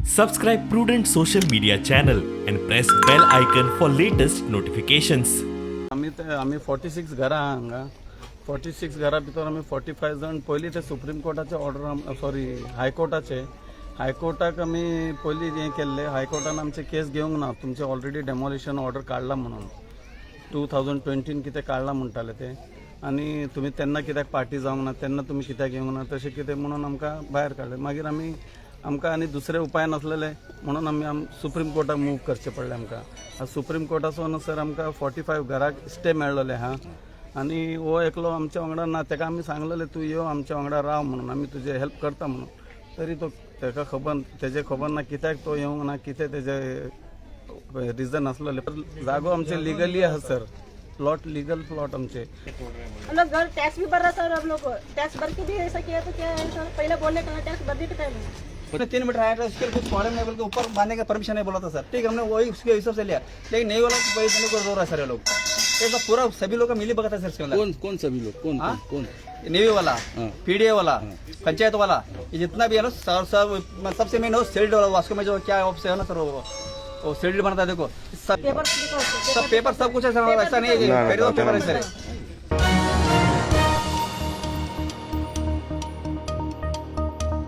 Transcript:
Subscribe Prudent Social Media channel and press bell icon for latest notifications. आमी ते आमी 46 घरां आहा हांगा. 46 घरां भितर आमी 45 जाण. पयलीं ते सुप्रीम कोर्टाचे ऑर्डर, सॉरी, हायकोर्टाचे, हायकोर्टाक आमी पयलीं हें केल्लें. हायकोर्टान आमचे केस घेवंक ना. तुमचे ऑलरेडी डेमोलिशन ऑर्डर काडला म्हणून, 2020 कितें काडला म्हणटाले ते. आनी तुमी तेन्ना कित्याक पार्टी जावंक ना, तेन्ना तुमी कित्याक येवंक ना, तशें कितें म्हणून आमकां भायर काडलें. मागीर आमी आमकां आनी दुसरे उपाय नासलेले म्हणून आमी सुप्रीम कोर्टाक मूव करचें पडलें आमकां. आतां सुप्रीम कोर्टासून सर आमकां 45 घराक स्टे मेळ्ळोले आहा आनी हो एकलो आमच्या वांगडा ना. ताका आमी सांगलेलें, तूं यो, आमच्या वांगडा राव म्हणून, आमी तुजें हेल्प करता म्हणून. तरी तो ताका खबर, तेजें खबर ना कित्याक तो येवंक ना, कितें तेजें रिजन आसलेलें. जागो आमचे लिगली आहा सर, प्लॉट, लिगल प्लॉट आमचे. हम लोग घर टैक्स भी भर रहा सर. हम लोग टैक्स भर के भी ऐसा किया तो क्या है सर? पहले बोलने का, टैक्स भरने के पहले. उसने 3 मीटर हाइट है, उसके लिए कुछ फॉरेन लेवल के ऊपर बांधने का परमिशन नहीं बोला था सर. ठीक है, हमने वही उसके हिसाब से लिया, लेकिन नहीं बोला तो पैसे देने को रो रहा है सर ये लोग. ये सब पूरा सभी लोग का मिली भगत है सर इसके अंदर. कौन कौन सभी लोग, कौन? हाँ? कौन कौन? नेवी वाला, पीडीए वाला, पंचायत वाला, ये जितना भी है ना सर, सब. सबसे मेन हो सील्ड वाला. वास्को में जो क्या ऑफिस है ना सर, वो सील्ड बनाता है. देखो सब पेपर सब पेपर, सब कुछ है सर. ऐसा नहीं है, पेपर पेपर है सर.